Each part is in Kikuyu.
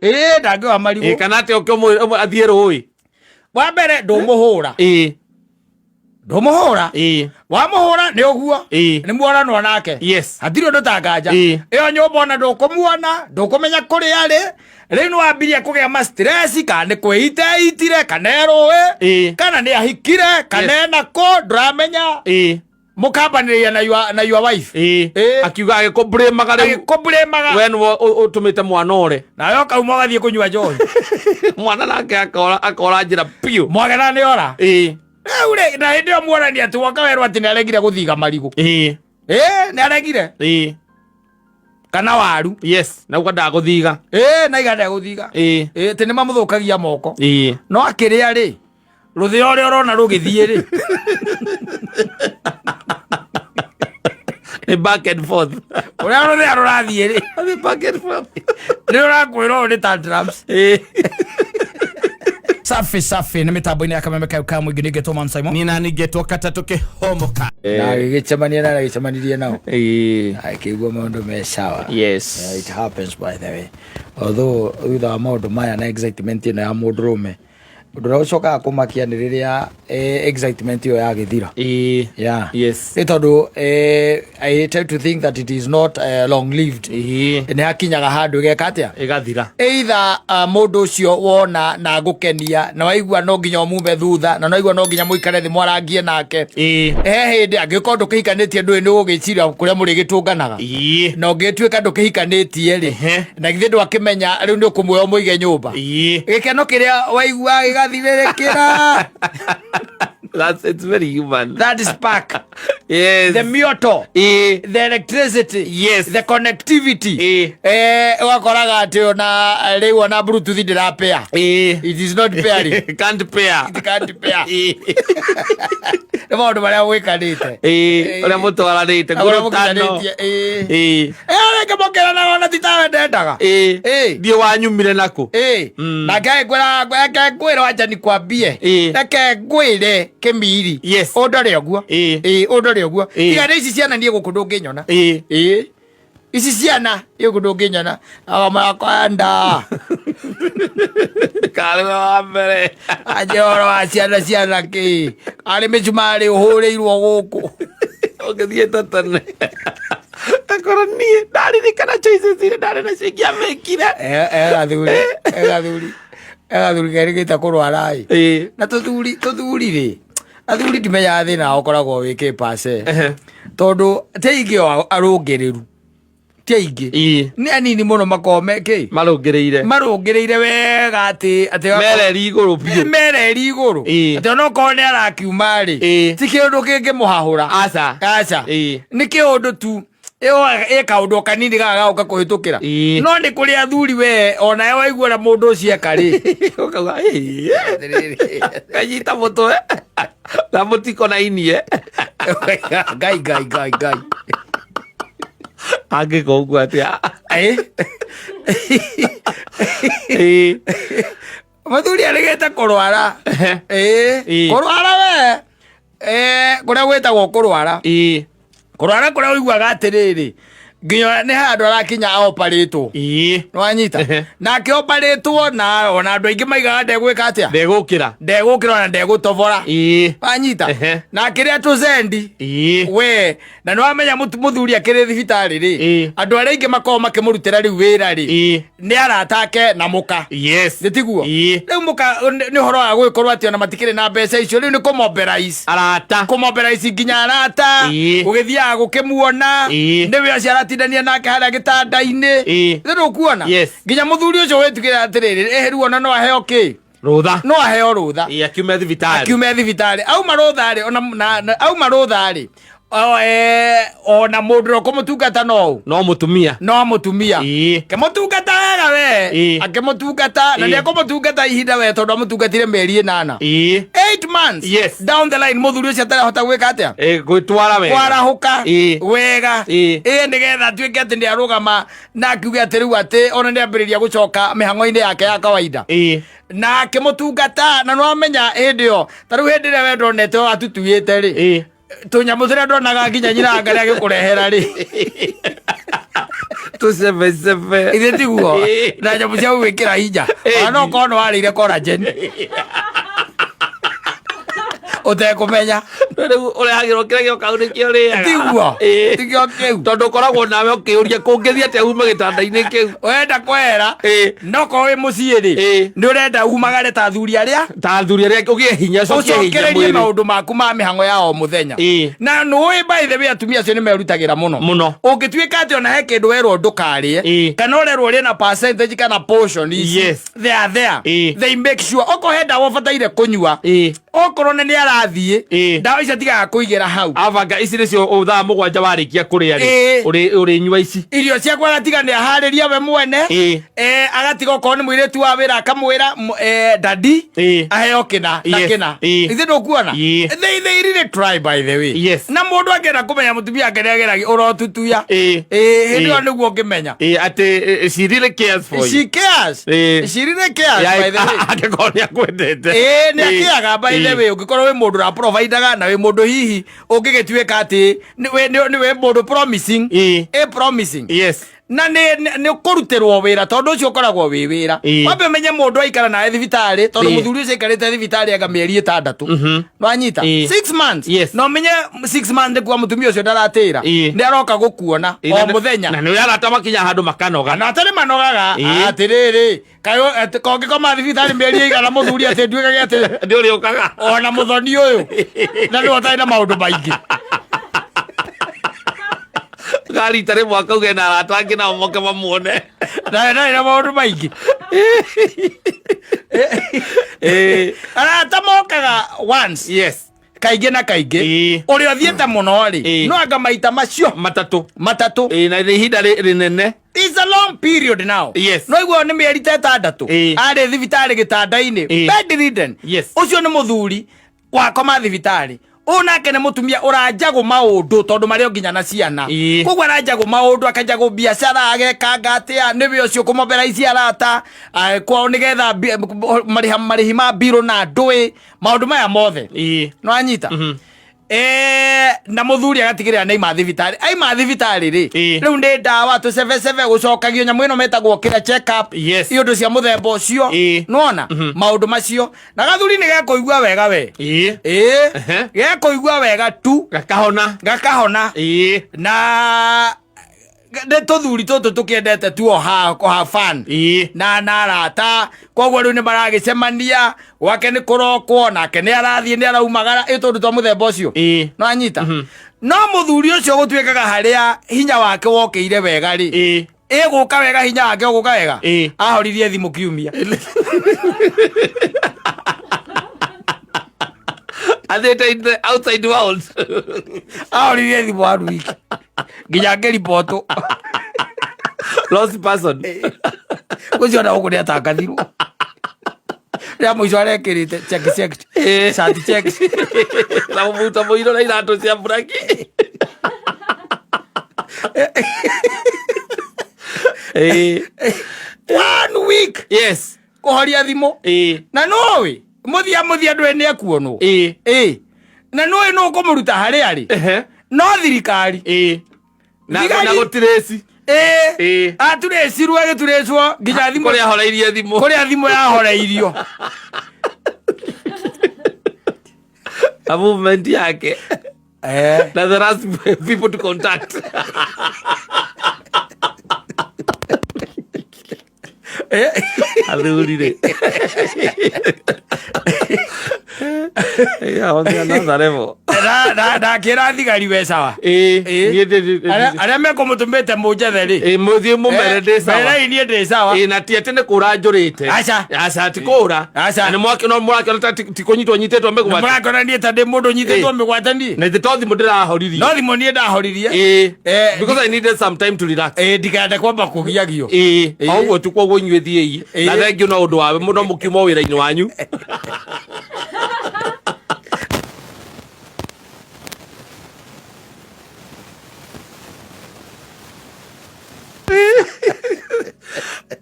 Ĩĩ, ndangĩoha marigũ. Ĩ, kana atĩ oke athiĩ rũĩ. Wa mbere ndũmũhũra. Ndũmũhũra. Wamũhũra nĩ ũguo. Nĩ muoranwo nake. Hatirĩ ũndũ tanganja. Ĩyo nyũmba ona ndũkũmuona, ndũkũmenya kũrĩa arĩ. Rĩu nĩ wambirie kũgĩa ma stress, kana nĩ kwĩita eitire, kana e rũĩ, kana nĩ ahikire, kana ena kũ, ndũramenya. Mũkambanĩrĩria na your wife. Akiuga agĩkũmbrĩmaga rĩu. Agĩkũmbrĩmaga. We nĩwe ũtũmĩte mwana ore. Nawe ũkauma ũgathiĩ kũnyua njohi. Mwana nake akora njĩra biũ. Mwagena nĩ ora. Rĩu rĩ, na hĩndĩ ĩyo muonania atĩ woka werwo atĩ nĩ aregire gũthiga marigũ. Nĩ aregire. Kana waru. Yes, na uga ndagũthiga. Na iga ndegũthiga. Atĩ nĩ mamũthũkagia moko. No akĩrĩa rĩ, rũthĩa ũrĩa ũrona rũgĩthiĩ rĩ. Nĩ back and forth. Ũrĩa rũthĩa rũrathiĩ rĩ. Nĩ back and forth. Nĩ ũrakwĩra ũũ nĩ tantrums. Safi safi nĩ mĩtambo-inĩ ya kameme kayo ka mũingĩ nĩ ngetwo Man Simon. Nina ningetwo katatũ kĩhomoka. Na agĩgĩcemania na agĩcemanirie nao. Akĩigua maũndũ me sawa. Yes. Yeah, it happens by the way. Although thutha wa maũndũ maya na excitement ĩno ya mũndũrũme, ũndũ ũrĩa ũcokaga kũmakia nĩ rĩrĩa excitement ĩyo yagĩthira. Yeah. Yes. Nĩ tondũ I tend to think that it is not long lived. Nĩ hakinyaga handũ ĩgeka atĩa? Ĩgathira. Either mũndũ ũcio wona na gũkenia na waigua no nginya ũmume thutha na waigua no nginya mũikare thĩ mwarangie nake. He hĩndĩ angĩkorwo ndũkĩhikanĩtie ndũĩ nĩ ũgũgĩciria kũrĩa mũrĩgĩtũnganaga. Na ũngĩtuĩka ndũkĩhikanĩtie rĩ, na githĩ ndwakĩmenya rĩu nĩ ũkũmuoya ũmũige nyũmba. Gĩkeno kĩrĩa waigua gĩgathirĩrĩkĩra. That's, it's very human. That spark. Yes. The mioto. The electricity. Yes. The connectivity. Ũgakoraga atĩ ona rĩu ona Bluetooth ndĩrapea. It is not pairing. Can't pair. It can't pair. Nĩ maũndũ marĩa gwĩkanĩte. Ũrĩa mũtwaranĩte. Na ũrĩa Ngũrũtano. mũkinyarĩtie, Rĩngĩ mũkĩranaga ona ti tawe ndendaga. Thiĩ wanyumire nakũ. Nake agĩkwĩra, reke ngwĩre wacha nikwambie. Reke ngwĩre kĩmiri. Yes. Ũndore ũguo. Ũndore ũguo. Tiga nĩ ici ciana niĩ gũkũ ndũngĩnyona. Ici ciana niĩ gũkũ ndũngĩnyona. Akamwenda. Karĩ we wa mbere. Anje ũhoro wa ciana ciana kĩ. Arĩ mĩcumarĩ ũhũrĩirwo gũkũ. Ũngĩthiĩte tene. Akorwo niĩ ndaririkana choices iria ndarĩ nacio ingĩamĩkire. Egathuri, egathuri, egathuri kerĩgĩte kũrwara ĩ. Na tũthuri, tũthuri rĩ, athuri ndimenyaga thĩna ũkoragwo wĩ kĩ pace. Tondũ ti aingĩ o arũngĩrĩru. Ti aingĩ. Nĩ anini mũno makoragwo me kĩ? Marũngĩrĩire. Marũngĩrĩire wega atĩ Mereri igũrũ biũ. Mereri igũrũ. Atĩ ona okorwo nĩ arakiuma rĩ, ti kĩũndũ kĩngĩmũhahũra. Aca. Aca. Nĩ kĩũndũ tu. Ĩ kaũndũ o kanini gaka gagoka kũhĩtũkĩra. No nĩ kũrĩ athuri we onawe waigua ũrĩa mũndũ ũcio eka rĩ. Ũkauga, Kanyita mũtwe. Na mũtikonainie. Ngai, ngai, ngai, ngai. Angĩka ũguo atĩa? Mũthuri arĩgĩte kũrwara. Kũrwara we. Kũrĩa gwĩtagwo kũrwara. Kũrwara kũrĩa ũiguaga atĩrĩrĩ, nginya nĩ handũ arakinya oparĩtwo. Nĩwanyita? Nake oparĩtwo na ona andũ aingĩ maigaga ndegwĩka atĩa? Ndegũkĩra. Ndegũkĩra ona ndegũtobora. Wanyita? Na kĩrĩa tũcendi. We, na nĩwamenya mũthuri akĩrĩ thibitarĩ rĩ, andũ arĩa aingĩ makoragwo makĩmũrutĩra rĩu wĩra rĩ, nĩ arata ake na mũka. Yes. Nĩ tiguo? Rĩu mũka nĩ ũhoro wa gũgĩkorwo atĩ ona matikĩrĩ na mbeca icio, rĩu nĩ kũmobilize. Arata. Kũmobilize nginya arata. Gũgĩthiaga gũkĩmuona. Nĩwe ũcio aratindania nake harĩa gĩtanda-inĩ. Nĩ ndũkuona? Yes. Nginya mũthuri ũcio wĩtugĩra atĩrĩrĩ, rĩu ona no aheo kĩ? Rũtha. No aheo rũtha. Akiume thibitarĩ. Akiume thibitarĩ. Auma rũtha rĩ, ona na, na, auma rũtha rĩ, ona mũndũ ũrĩa ũkũmũtungata no ũ? No mũtumia. No mũtumia. Akĩmũtungata wega we. Akĩmũtungata, na nĩekũmũtungata ihinda we tondũ amũtungatire mĩeri 8. 8 months. Yes. Down the line mũthuri ũcio atarahota gwĩka atĩa? Gwĩtwara wega. Kwarahũka. Wega. Nĩgetha atuĩke atĩ nĩarũgama na akiuge atĩ rĩu atĩ ona nĩambĩrĩria gũcoka mĩhang'o-inĩ yake ya kawaida. Na akĩmũtungata, na nĩwamenya hĩndĩ ĩyo, ta rĩu hĩndĩ ĩrĩa we ndonete atutuĩte rĩ, tũnyamũ tũrĩa ndonaga nginya nyina anga rĩa gĩkũrehera rĩ. Tũcebecebe. Ithe tiguo Ĩĩ. na nyamũ cia gwĩkĩra hinya. Ĩĩ. Ona no korwo nĩ warĩire collagen ũtekũmenya. Rĩu ũrehagĩrwo kĩrĩa gĩoka hau nĩkĩo ũrĩaga. Tiguo. Ĩĩ. Tikĩo kĩu. Tondũ ũkoragwo nawe ũkĩũria kũngĩthiĩ atĩa ume gĩtanda-inĩ kĩu. Ũrenda kwehera. Ĩĩ. No korwo wĩ mũciĩ rĩ, Ĩĩ. nĩ ũrenda umagare ta athuri arĩa Ta athuri arĩa ũgĩe hinya, ũcokie hinya ũcokererie mwĩrĩ. maũndũ maku ma mĩhang'o ya o mũthenya. Ĩĩ. Na nũĩ by the way atumia acio nĩ merutagĩra mũno. Mũno. Ũngĩtuĩka atĩ ona he kĩndũ werwo ndũkarĩe Ĩĩ. kana ũrerwo ũrĩe na percentage kana portion ici. Yes. They are there. Ĩĩ. They make sure okorwo he ndawa ũbataire kũnyua Ĩĩ. okorwo nĩ arathiĩ Ĩĩ. ndawa icio atigaga kũigĩra hau. Abanga ici nĩcio thaa 7 warĩkia kũrĩa rĩ, Ĩĩ. ũrĩnyua ici. Irio ciakwa agatiga nĩ aharĩria we mwene. Ĩĩ. Agatiga okorwo nĩ mũirĩtu wa wĩra akamwĩra dadi Ĩĩ. aheo kĩna na Yes. kĩna. Ĩĩ. Ithe ndũkuona? Ĩĩ. They really try by the way. Yes. Na mũndũ angĩenda kũmenya mũtumia wake nĩ ageragia ũrotutuya. Ĩĩ. Ĩĩ, hĩndĩ ĩyo Ĩĩ. nĩguo ũngĩmenya. Ĩĩ, atĩ she really cares for you. She cares. Ĩĩ. She really cares by the way. Angĩkorwo nĩ akwendete. Ĩĩ, nĩ Ĩĩ. akĩaga by the Ĩĩ. way ũngĩkorwo wĩ mũndũ ũraprovidaga na wĩ mũndũ hihi ũngĩgĩtuĩka atĩ nĩ wĩ mũndũ promising. Ĩĩ. Ĩ promising. Yes. Na nĩ kũrutĩrwo wĩra tondũ ũcio ũkoragwo wĩ wĩra. Ĩĩ. Wambe ũmenye mũndũ aikara nawe thibitarĩ tondũ Ĩĩ. mũthuri ũcio aikarĩte thibitarĩ anga mĩeri 6. Nwanyita? Ĩĩ. 6 months. Yes. Na ũmenye 6 months nĩ kuga mũtumia ũcio ndaratĩra. Ĩĩ. Nĩ aroka gũkuona Ĩĩ, o na mũthenya. Na nĩ ũrĩa arata makinya handũ makanoga. Na atarĩ manogaga. Ĩĩ. Atĩrĩrĩ, kaĩ atĩ kongĩkoma thibitarĩ mĩeri ĩigana mũthuri atĩ nduĩkage atĩ Nĩ ũrĩũkaga. ona mũthoni ũyũ na nĩwe ũtarĩ na maũndũ maingĩ. Garita rĩmwe akauge na arata angĩ nao moke mamuone. Na ndarĩ na maũndũ maingĩ. Ĩĩ. Arata mokaga once. Yes. Kaingĩ na kaingĩ. Ĩĩ. Ũrĩa ũthiĩte mũno rĩ, Ĩĩ. no anga maita macio matatũ. Matatũ. Ĩĩ, na nĩ ihinda rĩnene. It's a long period now. Yes. No igua nĩ mĩeri ta 6. Ĩĩ. Arĩ thibitarĩ gĩtanda-inĩ. Ĩĩ. Bedridden. Yes. Ũcio nĩ mũthuri wakoma thibitarĩ. Ũyũ nake nĩ mũtumia ũranjagwo maũndũ tondũ marĩ o nginya na ciana. Ĩĩ. Koguo aranjagwo maũndũ, akanjagwo biacara, agekanga atĩa, nĩwe ũcio kũmobilize arata, kwao nĩgetha marĩhi ma mbirũ na ndũĩ, maũndũ maya mothe. Ĩĩ. Nĩwanyita? Na mũthuri agatigĩrĩra nĩ aima thibitarĩ. Aima thibitarĩ rĩ, Ĩĩ. rĩu nĩ ndawa tũcebecebe gũcokagio nyamũ ĩno metagwo kĩrĩa check up. Yes. Iũndũ cia mũthemba ũcio. Ĩĩ. Nĩwona? Maũndũ macio. Na gathuri nĩ gekũigua wega we. Ĩĩ. Ĩĩ. Ehe. Gekũigua wega tu. Gakahona. Gakahona. Ĩĩ. Na nĩ tũthuri tũtũ tũkĩendete tu o ha fun. Ĩĩ. Na arata. Koguo rĩu nĩ maragĩcemania, gwake nĩ kũrokwo, nake nĩ arathiĩ nĩ araumagara, ĩ tũndũ twa mũthemba ũcio. Ĩĩ. No anyita. No mũthuri ũcio gũtuĩkaga harĩa hinya wake wokĩire wega rĩ. Ĩĩ. Ĩ gũka wega hinya wake ũgũka wega. Ĩĩ. Ahoririe thimũ kiumia. Athiĩte in the outside world. Ahoririe thimũ one week. Nginya ngĩribotwo. Lost person. Ũcio ona gũkũ nĩatangathirwo. Rĩa mũico arekĩrĩte check check. Ĩĩ. Shati check. Na mũbuto mũirũ na iratũ cia buraki. Ĩĩ. 1 week. Yes. Kũhoria thimũ. Ĩĩ. Na nũĩ mũthia mũthia ndũĩ nĩ ekuonwo. Ĩĩ. Ĩĩ. Na nũĩ nũ ũkũmũruta harĩa arĩ. Ehe. No thirikari. Ĩĩ. Na Thigari- na gũtirĩci. Ĩĩ. Ĩĩ. Aturĩcirwo agĩturĩcwo nginya thimũ. Kũrĩa ahoreirie thimũ. Kũrĩa thimũ yahoreirio. Na movement yake. Na the last people to contact. Athuri rĩ. Yeah, on the another level. Ndakĩra thigari we sawa. Ĩĩ. Ĩĩ. Niĩ ndĩ- Arĩa mekũmũtũmĩte mũnjethe rĩ. Ĩĩ, mũthiĩ mũmere ndĩ sawa. Merei niĩ ndĩ sawa. Ĩĩ, na ti atĩ nĩ kũra njũrĩte. Aca. Aca, ti kũra. Aca. Na nĩ no mũrakĩona ta ti kũnyitwo nyitĩtwo mĩgwate. Mũrakĩona niĩ ta ndĩ mũndũ nyitĩtwo Ĩĩ. mĩgwate niĩ. Na ithe to thimũ ndĩrahoririe. No thimũ niĩ ndahoririe. Ĩĩ. Eh, Because I needed some time to relax. Ĩĩ, ndikende kwamba kũgiagio. Ĩĩ. Ĩĩ. O ũguo tu koguo inyuĩ thiĩi. Ĩĩ. Na thengiũ no ũndũ wa mũno mũkiuma wĩra-inĩ wanyu.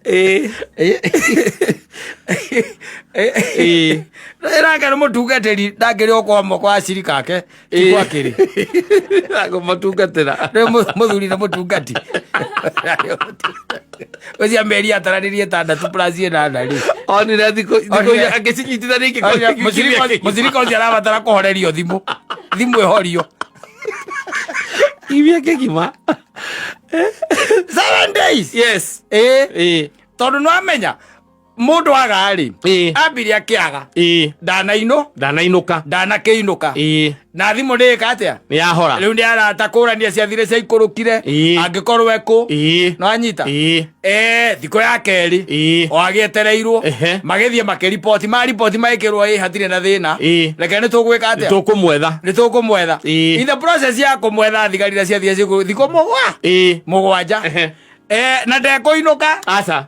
Ĩĩ. Ĩĩ. Ĩrake nĩ mũtungatĩri ndangĩrĩ o kwa moko acirika ake ti gwakĩrĩ. Kũmatungatĩra. Rĩu mũthuri nĩ mũtungati. Ũcio mĩeri ataranĩrie ĩtandatũ plus ĩnana rĩ. Onire thikũ thikũ iria angĩcinyitithania ingĩkorwo Mũcirika ũcio arabatara kũhorerio thimũ. Thimũ ĩhorio. Kiumia kĩgima. 7 days. Yes. Ĩĩ. Ĩĩ. Tondũ nĩwamenya mũndũ aga rĩ Ĩĩ. ambire akĩaga Ĩĩ. ndanainũ Ndanainũka. ndanakĩinũka Ĩĩ. na thimũ nĩ ĩka atĩa? Nĩ yahora. Rĩu nĩ arata kũrania ciathire ciaikũrũkire Ĩĩ. angĩkorwo ekũ Ĩĩ. nĩwanyita Ĩĩ. Thikũ ya kerĩ Ĩĩ. o agĩetereirwo Ehe. magĩthiĩ makĩriboti mariboti magĩkĩrwo ĩ hatirĩ na thĩna Ĩĩ. reke nĩ tũgwĩka atĩa? Tũkũmwetha. Nĩ tũkũmwetha. Ĩĩ. In the process ya kũmwetha thigari iria ciathire thikũ Ĩĩ. mũgwanja Ehe. Na ndekũinũka. Aca.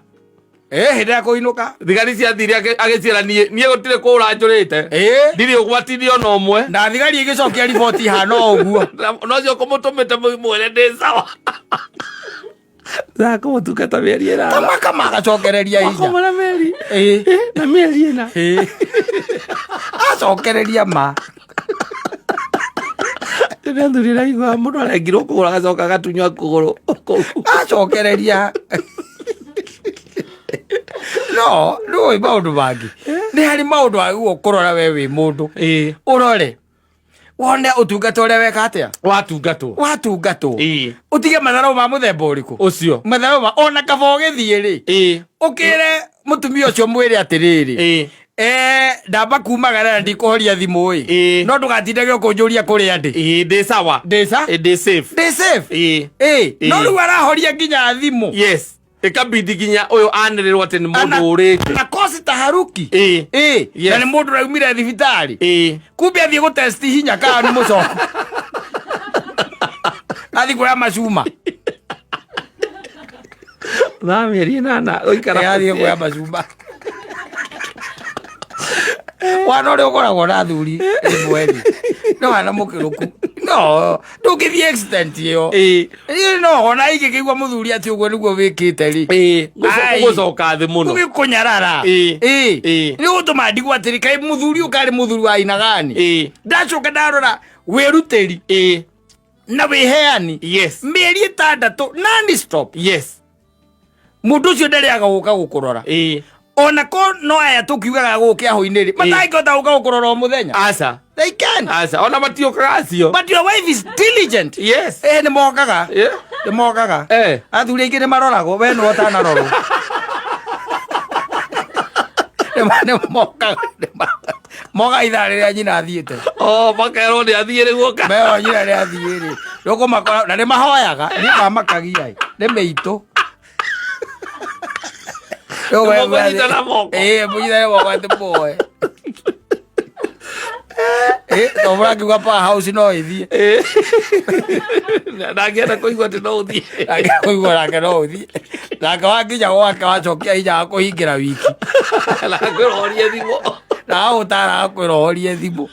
Hĩndĩ ĩrĩa Thigari ciathire agĩciĩra niĩ niĩ gũtirĩ kũũra njũrĩte. Ndirĩ ũgwati-inĩ ona ũmwe. Na thigari igĩcokia riboti hana o ũguo. Na ũcio kũmũtũmĩte mwĩre ndĩ sawa. Ndakũmũtungata mĩeri ĩnana. Kama agacokereria hinya. Wakoma na mĩeri. Ĩĩ. Na mĩeri ĩna. Ĩĩ. Acokereria ma. Rĩrĩa athuri raigua mũndũ arengirwo kũgũrũ agacoka agatunywa kũgũrũ kũu. Acokereria. No, nĩũĩ maũndũ mangĩ. Nĩ harĩ maũndũ wagĩrĩirwo kũrora we wĩ mũndũ. Ĩĩ. Ũrore. Wone ũtungata ũrĩa weka atĩa? Watungatwo. Watungatwo. Ĩĩ. Ũtige matharau ma mũthemba ũrĩkũ? Ũcio. Matharau ma ona kaba ũgĩthiĩ rĩ. Ĩĩ. Ũkĩre mũtumia ũcio mwĩre atĩrĩrĩ. Ĩĩ. Ndamba kumagara na ndikũhoria thimũ ĩ. Ĩĩ. No ndũgatindage ũkũnjũria kũrĩa ndĩ. Ĩĩ ndĩ sawa. Ndĩ sa? Ĩĩ ndĩ safe. Ndĩ safe. Ĩĩ. Ĩĩ. No Ĩĩ. rĩu arahoria nginya thimũ. Yes. Ĩkabidi nginya ũyũ anĩrĩrwo atĩ nĩ mũndũ ũrĩte. Na kosi taharuki. Ĩĩ. Ĩĩ. Yes. Na nĩ mũndũ ũraumire thibitarĩ. Ĩĩ. Kumbe athiĩ gũtesti hinya kana nĩ mũcoku. Athiĩ kuoya macuma. Thaa mĩeri ĩnana gũikara. Athiĩ kuoya macuma. Wana ũrĩa ũkoragwo na athuri rĩmwe rĩ no wana mũkĩrũku no ndũngĩthiĩ extent ĩyo. Ĩĩ. Ĩĩ, no ona ingĩkĩigua mũthuri atĩ ũguo nĩguo wĩkĩte rĩ. Ĩĩ. Ai. Gũcoka thĩ mũno. Gũgĩkũnyarara. Ĩĩ. Ĩĩ. Ĩĩ. Nĩ gũtũma ndigwo atĩrĩ kaĩ mũthuri ũyũ karĩ mũthuri wa inagani. Ĩĩ. Ndacoka ndarora wĩrutĩri Ĩĩ. na wĩheani Yes. mĩeri ĩtandatũ non stop. Yes. Mũndũ ũcio ndarĩaga gũka gũkũrora. Ĩĩ. Ona ko no aya tũkiugaga gũkĩ ahũ-inĩ rĩ matangĩhota gũka gũkũrora o mũthenya. Aca. They can. Aca. Ona matiũkaga acio. But your wife is diligent. Yes. Nĩ mokaga. Yeah. Nĩ mokaga. Eh. Athuri aingĩ nĩ maroragwo we nĩwe ũtanarorwo. Nĩ mokaga mokaga ithaa rĩrĩa nyina athiĩte. Oh, makerwo nĩ athiĩ rĩu oka. Merwo nyina nĩ athiĩ rĩ rĩũkũmakora na nĩ mahoyaga nĩ mamakagia ĩ nĩ mĩitũ. Nĩmũkũnyitana moko. Ĩĩ mũnyitane moko atĩ muoe. Ĩĩ to mũrakiuga power house no ĩthiĩ. Ĩĩ. Ndangĩenda kũigua atĩ no ũthiĩ. Nake kũigua nake no ũthiĩ. Nake wakinya gwake wacokia hinya wa kũhingĩra wiki. Na akwĩra thimũ. Na agũtara akwĩra ũhorie thimũ.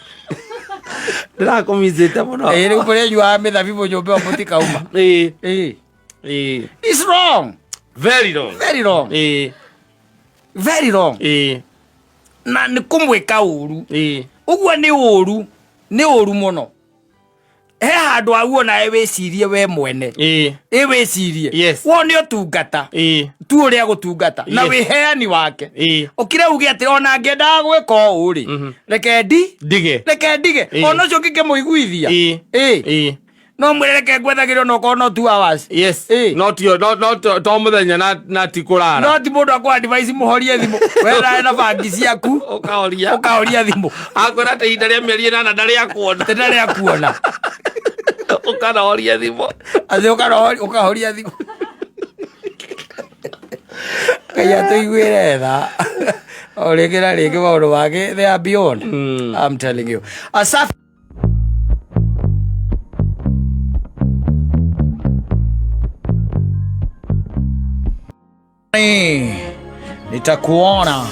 Ndĩrakũmicĩte mũno. Ĩĩ rĩu kũrĩa nyuaga mĩthabibũ nyũmba ĩyo mũtikauma. Ĩĩ. Ĩĩ. Ĩĩ. It's wrong. Very wrong. Very wrong. Ĩĩ. Very wrong. Ĩĩ. Na nĩ kũmwĩka ũru. Ĩĩ. Ũguo nĩ ũru. Nĩ ũru mũno. He handũ hau onawe wĩcirie we mwene. Ĩĩ. Ĩ wĩcirie. Yes. Wone ũtungata. Ĩĩ. Tu ũrĩa gũtungata. Na Yes. wĩheani wake. Ĩĩ. Ũkire uge atĩ ona ngĩendaga gwĩka ũũ rĩ. Reke ndi. Ndige. Reke ndige. Ĩĩ. Ona ũcio ngĩkĩmũiguithia. Ĩĩ. Ĩĩ. Ĩĩ. No mwĩre reke ngwethagĩrwo no korwo no 2 hours. Yes. Ĩĩ. No tio no no to to mũthenya na ti kũrara. No ti mũndũ akũ advice mũhorie thimũ. We nawe na bangi ciaku. Ũkahoria. Ũkahoria thimũ. Akwĩra atĩ ihinda rĩa mĩeri ĩnana ndarĩ akuona. Atĩ ndarĩ akuona. Ũkanahoria thimũ. Atĩ ũkahoria thimũ. Ngai atũiguĩre tha. O rĩngĩ na rĩngĩ maũndũ mangĩ they are beyond. I'm telling you. Asafi. Nitakuona.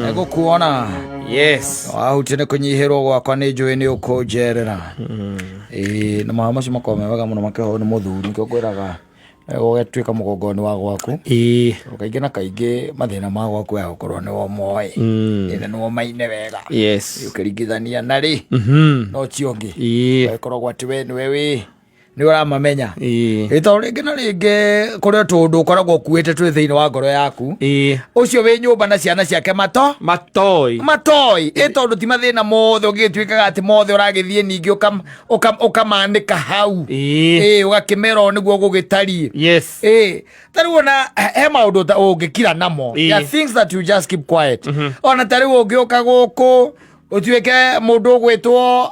Nĩngũkuona. Yes. Wahutia nĩ kũnyihĩrwo gwakwa nĩ njũĩ nĩ ũkũnjerera. Ĩĩ na mahoya macio makoragwo me mega mũno makĩhoywo nĩ mũthuri nĩkĩo ngwĩraga Gũgĩtuĩka mũgongo nĩ wa gwaku. Ĩĩ. Kaingĩ na kaingĩ mathĩna ma gwaku ya gũkorwo nĩwo moĩ. Ĩna nĩwo maine wega. Yes. Ũkĩringithania na rĩ na ũcio ũngĩ. Ĩĩ. Ĩkoragwo atĩ we nĩwe wĩ nĩ ũramamenya. Ĩĩ. Ĩ tondũ rĩngĩ na rĩngĩ kũrĩ o tũũndũ ũkoragwo ũkuĩte twĩ thĩinĩ wa ngoro yaku. Ĩĩ. Ũcio wĩ nyũmba na ciana ciake mato Matoi. matoi ĩ tondũ ti mathĩna mothe ũngĩgĩtuĩkaga atĩ mothe ũragĩthiĩ ningĩ ũkamanĩka hau. Ĩĩ. Ĩ ũgakĩmera ũũ nĩguo gũgĩtariĩ. Yes. Ĩ ta rĩu ona he maũndũ ta ũngĩkira namo. Ĩĩ. There are things that you just keep quiet. Ona ta rĩu ũngĩũka gũkũ ũtuĩke mũndũ ũgwĩtwo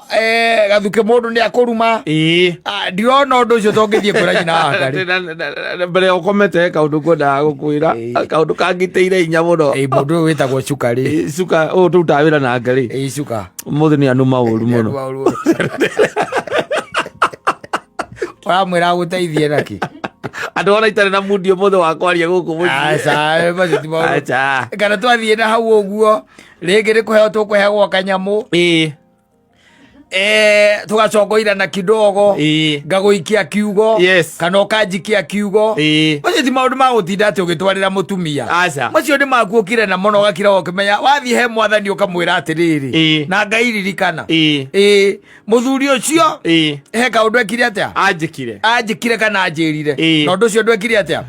gathukĩ mũndũ nĩ akũruma. Ĩĩ. Ah, ndirona ũndũ ũcio tongĩthiĩ kwĩra nyina wa Ngarĩ. Mbere ya ũkomete kaũndũ kwendaga gũkwĩra kaũndũ kangitĩire hinya mũno. Ĩ mũndũ ũyũ wĩtagwo cuka rĩ. Ĩ, cuka ũyũ tũrutaga wĩra nake rĩ. Ĩ cuka. Ũmũthĩ nĩ anuma ũru mũno. Ũramwĩra agũteithie nakĩ? Andũ ona itarĩ na mundi ũmũthĩ wa kwaria gũkũ mũciĩ. Aca, macio ti maũndũ. Aca. Kana twathiĩ na hau ũguo rĩngĩ nĩ kũheo tũkũheagwo kanyamũ. Ĩĩ. Tũgacongoirana kidogo. Ĩĩ. Ngagũikia kiugo. Yes. Kana ũkanjikia kiugo. Ĩĩ. Macio ti maũndũ ma gũtinda atĩ ũgĩtwarĩra mũtumia. Aca. Macio nĩ maku ũkire na mũno ũgakira ũkĩmenya wathiĩ he mwathani ũkamwĩra atĩrĩrĩ. Ĩĩ. Na Ngai ririkana. Ĩĩ. Ĩĩ. Mũthuri ũcio Ĩĩ. he kaũndũ ekire atĩa? Anjĩkire. Anjĩkire kana anjĩrire. Ĩĩ. Na ũndũ ũcio ndwekire atĩa?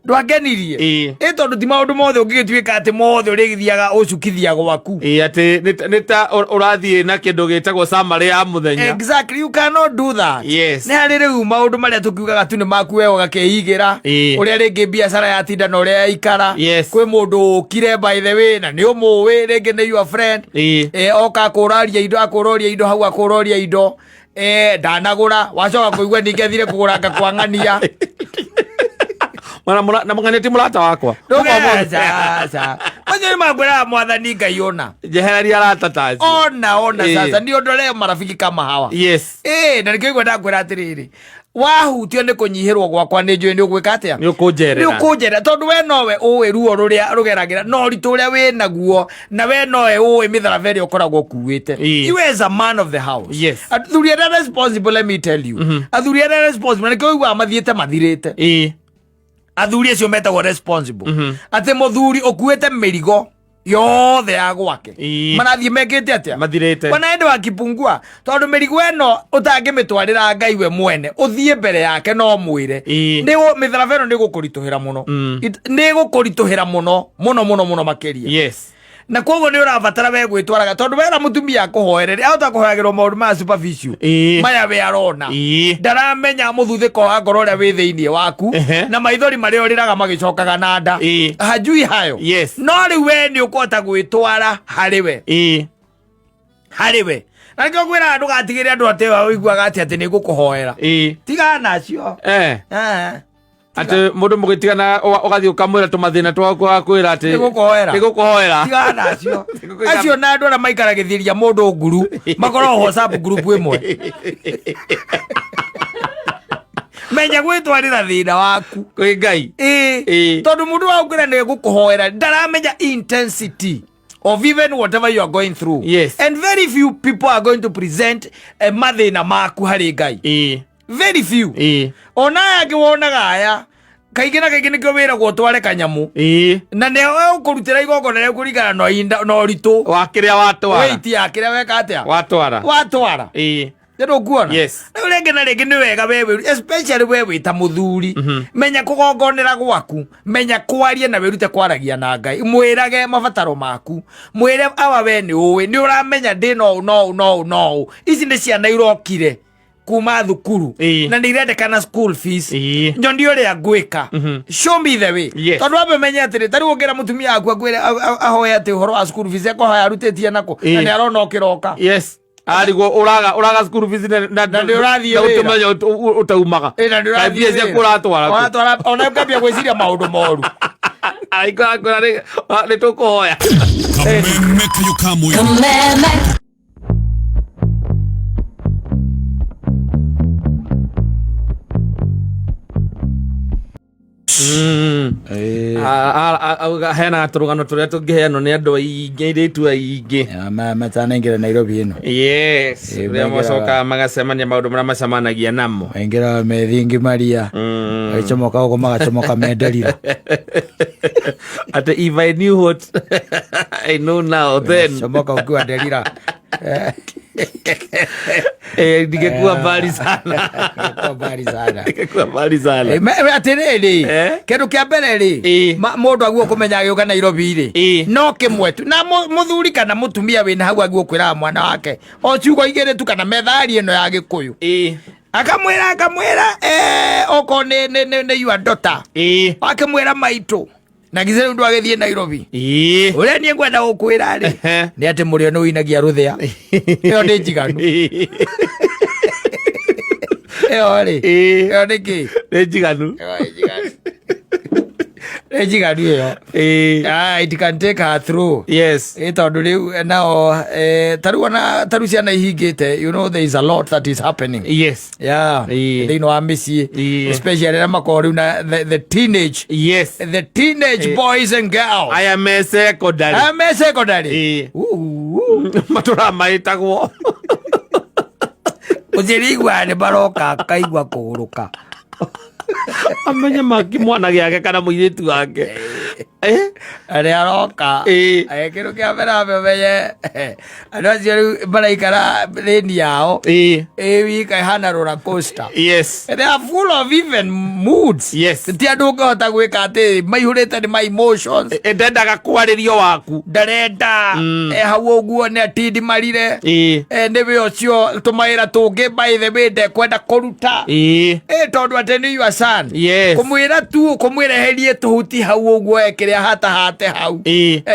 Ndwangenirie. Ĩĩ. Ĩ tondũ ti maũndũ mothe ũngĩgĩtuĩka atĩ mothe ũrĩgĩthiaga ũcukithia gwaku. Ĩĩ atĩ nĩ ta ũrathiĩ na kĩndũ gĩtagwo summary ya mũthenya. Exactly, you cannot do that. Yes. Nĩ harĩ rĩu maũndũ marĩa tũkiugaga tu nĩ maku we ũgakĩigĩra. Ĩĩ. Ũrĩa rĩngĩ biacara yatinda na ũrĩa yaikara. Yes. Kwĩ mũndũ ũkire by the way na nĩ ũmũĩ rĩngĩ nĩ your friend. Ĩĩ. Oka akũraria indo akũroria indo hau akũroria indo. Ndanagũra wacoka kũigua ningĩ athire kũgũranga kwa ng'ania. Mwana na mũng'ania ti mũrata wakwa. Ndũgeca. Macio nĩ makwĩraga mwathani Ngai ona. Njehereria arata ta acio. Ona ona Ĩĩ. sasa nĩ ondolee marafiki kama hawa. Yes. Na nĩkĩo igua ndakwĩra atĩrĩrĩ wahutio nĩ kũnyihĩrwo gwakwa nĩ njũĩ nĩ ũgwĩka atĩa? Nĩ ũkũnjerera. Nĩ ũkũnjerera tondũ we nowe ũĩ ruo rũrĩa rũgeragĩra na ũritũ ũrĩa wĩ naguo na we nowe ũĩ mĩtharaba ĩrĩa ũkoragwo ũkuĩte. Ĩĩ. You as a man of the house. Yes. Athuri arĩa responsible let me tell you. Athuri arĩa responsible na nĩkĩo ũiguaga mathiĩte mathirĩte. Ĩĩ. Athuri acio metagwo responsible. Atĩ mũthuri ũkuĩte mĩrigo yothe ya gwake. Ĩĩ. Marathiĩ mekĩte atĩa? Mathirĩte. Wana ende wakipungua tondũ mĩrigo ĩno ũtangĩmĩtwarĩra Ngai we mwene ũthiĩ mbere yake no mwĩre. Ĩĩ. Nĩ mĩtharaba ĩno nĩ gũkũritũhĩra mũno. Nĩ gũkũritũhĩra mũno mũno mũno mũno makĩria. Yes. Na koguo nĩ ũrabatara we gwĩtwaraga tondũ wera mũtumia akũhoerere ahota kũhoyagĩrwo maũndũ maya superficial. Ĩĩ. Maya we arona. Ĩĩ. Ndaramenya mũthuthĩko wa ngoro ũrĩa wĩ thĩinĩ waku Ehe. na maithori marĩa ũrĩraga magĩcokaga na nda. Ĩĩ. Hajui hayo. Yes. No rĩu we nĩ ũkũhota gwĩtwara harĩ we. Ĩĩ. Harĩ we. Na nĩkĩo ngwĩraga ndũgatigĩre andũ atĩ ũiguaga atĩ atĩ nĩ ngũkũhoera. Ĩĩ. Tigana nacio. Atĩ mũndũ mũgĩtigana ũgathiĩ ũkamwĩra tũmathĩna twaku akwĩra atĩ Nĩgũkũhoera. Nĩgũkũhoera. Tigana nacio. Nĩgũkũiga- Acio na andũ arĩa maikaragĩthĩria mũndũ nguru makoragwo WhatsApp group ĩmwe. Menya gwĩtwarĩra thĩna waku. Kwĩ Ngai. Ĩĩ. Ĩĩ. Tondũ mũndũ wa gũkwĩra nĩ gũkũhoera ndaramenya intensity of even whatever you are going through. Yes. And very few people are going to present mathĩna maku harĩ Ngai. Ĩĩ. Very few. Ĩĩ. Ona aya angĩ wonaga aya kaingĩ na kaingĩ nĩkĩo wĩragwo ũtware kanyamũ. Ĩĩ. Na nĩ ũkũrutĩra igongona rĩa kũringana na na ũritũ. Wa kĩrĩa watwara. Weight ya kĩrĩa weka atĩa? Watwara. Watwara. Ĩĩ. Nĩ ndũkuona? Yes. Rĩu rĩngĩ na rĩngĩ nĩ wega we wĩru, especially we wĩ ta mũthuri. Menya kũgongonera gwaku, menya kwaria na wĩrute kwaragia na Ngai. Mwĩrage mabataro maku. Mwĩre awa we nĩ ũĩ, nĩ ũramenya ndĩ no ũũ, no ũũ, no ũũ, no ũũ. Ici nĩ ciana irokire kuma thukuru Ĩĩ. na nĩ irendekana school fees. Ĩĩ. Nyonie ũrĩa ngwĩka. Show me the way. Yes. Tondũ wambe menye atĩrĩ, ta rĩu ũngĩra mũtumia waku akwĩre ahoe atĩ ũhoro wa school fees ekũhoya arutĩtie nakũ, na Ĩĩ. nĩ arona ũkĩroka. Yes. Arigwo ũraga school fees na Na nĩ ũrathiĩ na wĩra. ũtũmenya ũtaumaga. Ĩ, na nĩ ũrathiĩ Kaĩ mbia ciaku wĩra. ũratwara kũ? Ũratwara, ona ũkambia gwĩciria maũndũ moru. Araikara akwĩra nĩ tũkũhoya. Kameme kayo kamwe. Kameme. Auga hena tũrũgano tũrĩa tũngĩheanwo nĩ andũ aingĩ, airĩtu aingĩ. Matanaingĩra Nairobi ĩno. Yes. Eh, Rĩrĩa maingĩraga. macokaga magacemania maũndũ marĩa macemanagia namo. Maingĩra methingi maria, magĩcomoka ũguo, magacomoka menderira. Atĩ if I knew what I know now then, comoka ukiwa nderira. Ningekuwa mbali sana. Kwa mbali sana. Ningekuwa mbali sana. Eh, atĩrĩrĩ, Eh? kĩndũ kĩa mbere rĩ, Ĩ. mũndũ aguo kũmenya agĩũka Nairobi rĩ, Ĩ. no kĩmwe tu, na mũthuri kana mũtumia wĩna hau aguo kwĩraga mwana wake o ciugo igĩrĩ tu kana methari ĩno ya Gĩkũyũ, akamwĩra okorwo nĩ your daughter, akĩmwĩra maitũ na githĩ rĩu ndwagĩthiĩ Nairobi, ũrĩa niĩ ngwenda gũkwĩra rĩ, nĩ atĩ mũrĩo nĩ ũinagia rũthĩa. Ĩyo nĩ njiganu. Ĩyo rĩ, ĩyo nĩ kĩ? Nĩ njiganu. Nĩ njiganu ĩyo. Ah, it can take her through. Ĩ tondũ rĩu nao tarĩu ona tarĩu ciana ihingĩte, there is a lot that is happening, yeah, thĩinĩ wa mĩciĩ, especially arĩa makoragwo rĩu na the teenage, the teenage boys and girls. Aya me secondary. Aya me secondary. Matũra maĩtagwo. Ũcirigua nĩ maroka akaigua kũgũrũka. Amenye maki mwana gĩake kana mũirĩtu wake. Arĩa aroka, kĩndũ kĩa mbere ambe ũmenye andũ acio rĩu maraikara thĩni yao ĩ wika ĩhana roller coaster. They are full of even moods. Ti andũ ũngĩhota gwĩka atĩ maihũrĩte nĩ ma emotions. Ndendaga kwarĩrio waku. Ndarenda. Hau ũguo nĩ atindimarire. Nĩwe ũcio tũmawĩra tũngĩ, by the way, ndekwenda kũruta. Tondũ atĩ nĩ your son. Kũmwĩra tu kũmwĩreherie tũhuti hau ũguo ekĩrĩa hatahate hau.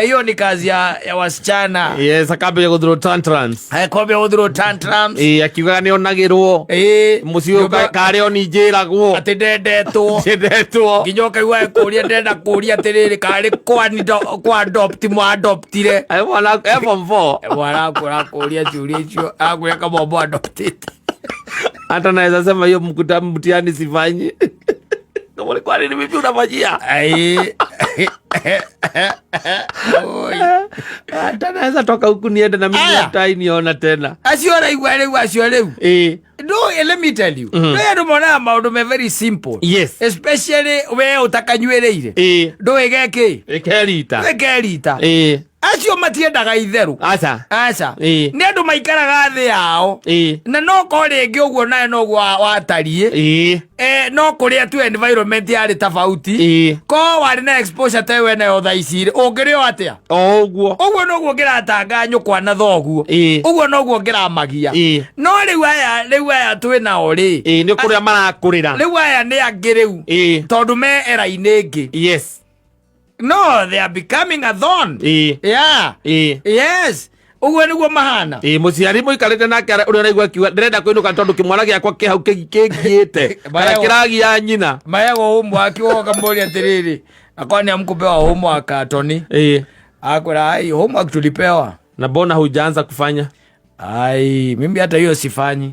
Hiyo ni kazi ya wasichana. Yes, akambĩrĩria gũthrow tantrums. Akwambia gũthrow tantrums. Akiugaga nĩ onagĩrwo mũciĩ ũyũ, karĩ oni njĩragwo atĩ ndendetwo. Ndendetwo. Nginya ũkaigua kũria ndenda kũria atĩrĩrĩ, karĩ kwa adopt mwa adoptire? Mwana e form 4. Mwana kũria ciũria icio akwĩra kamombo adoptĩte. Hata naweza sema hiyo mkuta mtihani sifanyi. Kama kwa nini vipi unafanyia? Ai. Oi. Hata naweza toka huku niende na mimi Aya. hata niona tena. Acio ũraigua rĩu, acio rĩu, no, let me tell you, no andũ monaga maũndũ me very simple, especially we ũtakanyuĩrĩire. Ndũĩ gekĩ. Ĩkerita. Ĩkerita. Acio matiendaga itherũ. Aca. Aca. Ĩ. Nĩ andũ maikaraga thĩ yao, na no ko rĩngĩ ũguo nawe noguo watariĩ. No kũrĩa tu environment yarĩ tofauti. Ko warĩ na exposure ta ĩyo nayo thaa ici rĩ, ũngĩrĩ o atĩa? O ũguo. Ũguo noguo ngĩratanga nyũkwa na thoguo. Ũguo noguo ngĩramagia. No rĩu aya twĩ nao rĩ, Nĩ kũrĩa marakũrĩra. Rĩu aya nĩ angĩ rĩu, tondũ me era-inĩ ĩngĩ. No they are becoming a thorn. Yeah. Yes, ũguo nĩguo mahana. Mũciari mũikarĩte nake ũrĩa ũraigua akiuga ndĩrenda kũinũka tondũ kĩmwana gĩakwa kĩ hau kĩngiĩte kana kĩragia nyina. Maheagwo homework, woka mũria atĩrĩrĩ, akorwo nĩ amkupewa homework, Tony, akwĩra, "Ai, homework tulipewa." Na mbona hujaanza kufanya? Ai, mimi hata hiyo sifanyi.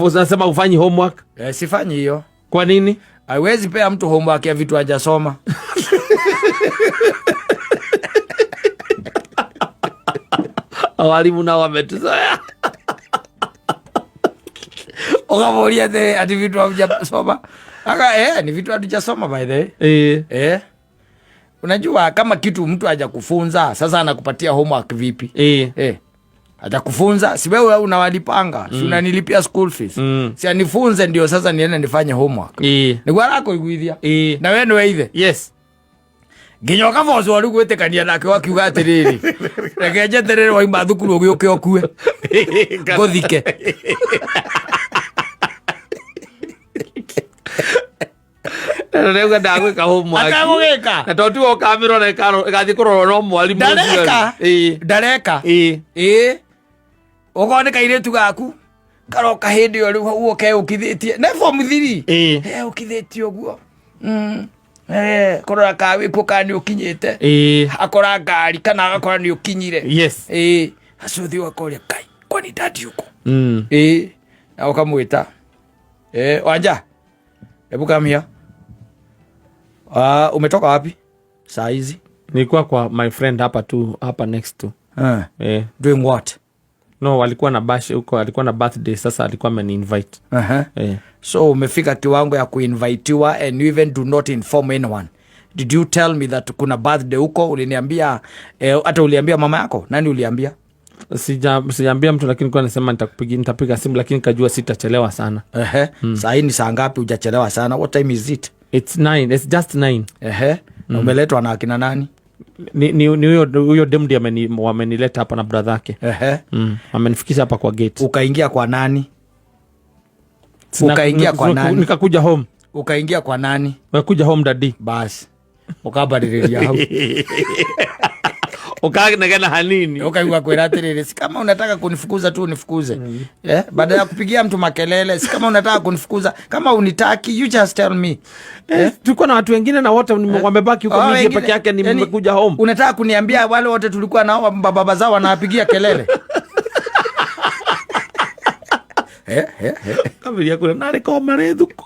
Unasema ufanyi homework? Eh, sifanyi hiyo. Kwa nini? Haiwezi pea mtu homework ya vitu hajasoma. Walimu nao wametuzoea. Ukamuulia ati vitu hamjasoma, aka ni vitu hatujasoma, by the way. Unajua kama kitu mtu hajakufunza, sasa anakupatia homework vipi? Hajakufunza, si wewe unawalipanga? Si unanilipia school fees? Si anifunze ndio sasa niende nifanye homework? Niguo arakũiguithia. Na we nĩwe ithe. Nginya ũkabocwo rĩu gwĩtĩkania nake wakiuga atĩrĩrĩ, reke njeterere waima thukuru ũgĩũke ũkue ngũthike. Rĩu ndagwĩka homework. Atagũgĩka. Na tondũ tiwe ũkamĩrora, ĩgathiĩ kũrorwo no mwarimũ ũcio. Ndareka. Ndareka. Ĩ, ũkorwo nĩ kairĩtu gaku karoka hĩndĩ ĩyo rĩu hau keũkithĩtie ne form 3, eũkithĩtie ũguo. Kũrora ka wĩkuo kana nĩ ũkinyĩte, akora ngari kana agakora nĩ ũkinyire. Acio ũthiĩ ũgakoria, "Ngai, kwani daddy uko?" Na ũkamwĩta, "Wanja, hebu come here." Umetoka wapi saa hizi? Nilikuwa kwa my friend hapa tu, hapa next to. Eh. Doing what? No, walikuwa na bash huko, alikuwa na birthday, sasa alikuwa ameniinvite. Eh. So umefika kiwango ya kuinvitiwa and you even do not inform anyone. Did you tell me that kuna birthday huko? Uliniambia, hata uliambia mama yako? Nani uliambia? Sijaambia mtu, lakini nilikuwa nasema nitapiga simu, lakini kajua sitachelewa sana. Saa hii ni saa ngapi? Hujachelewa sana. What time is it? It's 9. It's just 9. Na umeletwa na akina nani? Ni huyo dem ndiye wamenileta hapa na brother yake. Amenifikisha hapa kwa gate. Ukaingia kwa nani? Ukaingia kwa nani? Nikakuja home. Ukaingia kwa nani? Nikakuja home, daddy. Basi. Ukabadililia hau. Ukanegena hanini. Ukaigua kwira atiriri, si kama unataka kunifukuza tu unifukuze. Baada ya kupigia mtu makelele, si kama unataka kunifukuza, kama unitaki you just tell me. Tulikuwa na watu wengine na wote wamebaki huko, mimi Wengine, peke yake nimekuja home. Unataka kuniambia wale wote tulikuwa nao baba zao wanawapigia kelele? Kabiria kule nari ko mare thuku.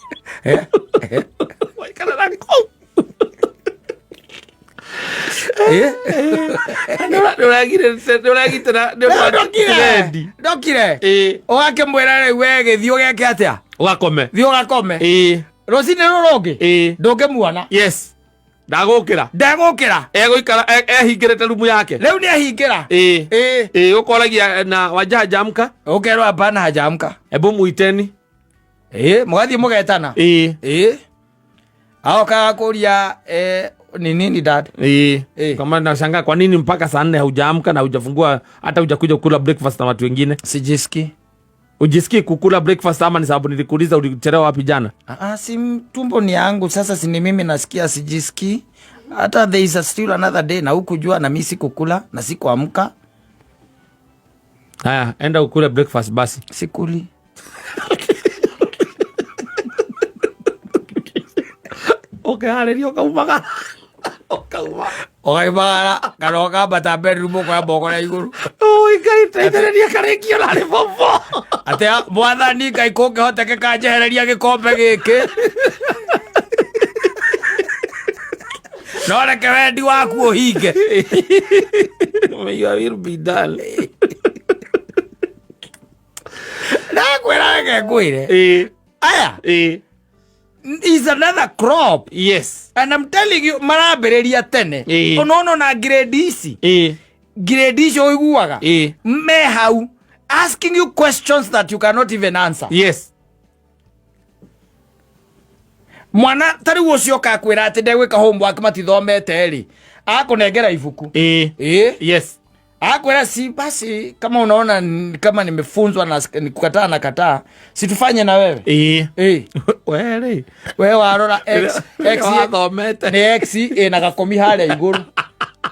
Waikara na ko. Ndokire. Ndokire. Ũgakĩmwĩra rĩu we gĩthiĩ ũgeke atĩa? Ũgakome. Thiĩ ũgakome. Rũcinĩ rũrũ rũngĩ? Ndũngĩmuona. Yes. Ndagũkĩra. Ndegũkĩra. Egũikara ehingĩrĩte rumu yake. Rĩu nĩ ehingĩra. Ũkoragia na Wanja hajaamka? Ũkerwo hapana hajaamka. Ebu muiteni. Mũgathiĩ mũgetana. Aokaga kũria, ni nini dad? Kama nashangaa kwa nini mpaka saa 4 hujaamka na hujafungua hata hujakuja kula breakfast na watu wengine. Sijisikii. Ujisikii kukula breakfast ama ni sababu nilikuuliza ulichelewa wapi jana? Si tumbo ni yangu sasa, si ni mimi nasikia sijisikii. Hata there is a still another day na hukujua na mimi sikukula na sikuamka. Haya, enda ukule breakfast basi. Sikuli. Okay, haleluya, ukaumagara. Ukauma. Ukaumagara, kana ũkambata bedroom ũkoya moko na igũrũ. Oi, Ngai, teithĩrĩria karĩkio narĩ bobo. Atĩ mwathani Ngai kũngĩhotekeka njehereria gĩkombe gĩkĩ. No reke wendi waku ũhinge. May your will be done. Ndakwĩra reke ngwĩre. Aya. Is another crop. Yes. And I'm telling you, marambĩrĩria tene. Unono na grade ici. Grade ici ũiguaga. Me hau asking you questions that you cannot even answer. Yes. Mwana ta rĩu ũcio ũkakwĩra atĩ ndegwĩka homework matithomete rĩ, akũnengera ibuku. Yes. Akwĩra si basi kama unaona kama nimefunzwa na nikukataa na kataa, si tufanye na wewe. We rĩ. We warora X, X Wathomete. Ni X ĩna gakomi harĩa igũrũ.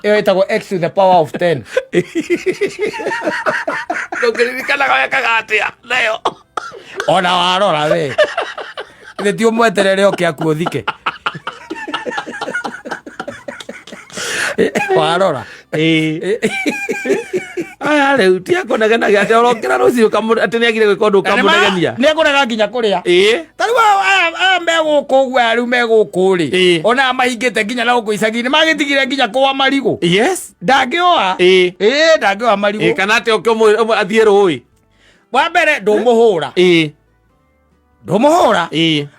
Ĩyo ĩtagwo X to the power of 10. Ndũngĩririkanaga wekaga atĩa nayo. Ona warora we. Githĩ ti ũmweterere oke akuũthike. Warora. Aya rĩu ti akũnegenagia atĩ ũrokĩra rũciũ atĩ nĩagire gwĩka ũndũ ũkamũnegenia. Nĩekũrega nginya kũrĩa. Ta rĩu aya me gũkũ ũguo, aya rĩu me gũkũ rĩ. Ona aya mahingĩte nginya na gũkũ icagi-inĩ, magĩtigire nginya kũa marigũ. Yes. Ndangĩoa. Ndangĩoa marigũ. Kana atĩ oke athiĩ rũĩ. Wa mbere ndũmũhũra. Ndũmũhũra.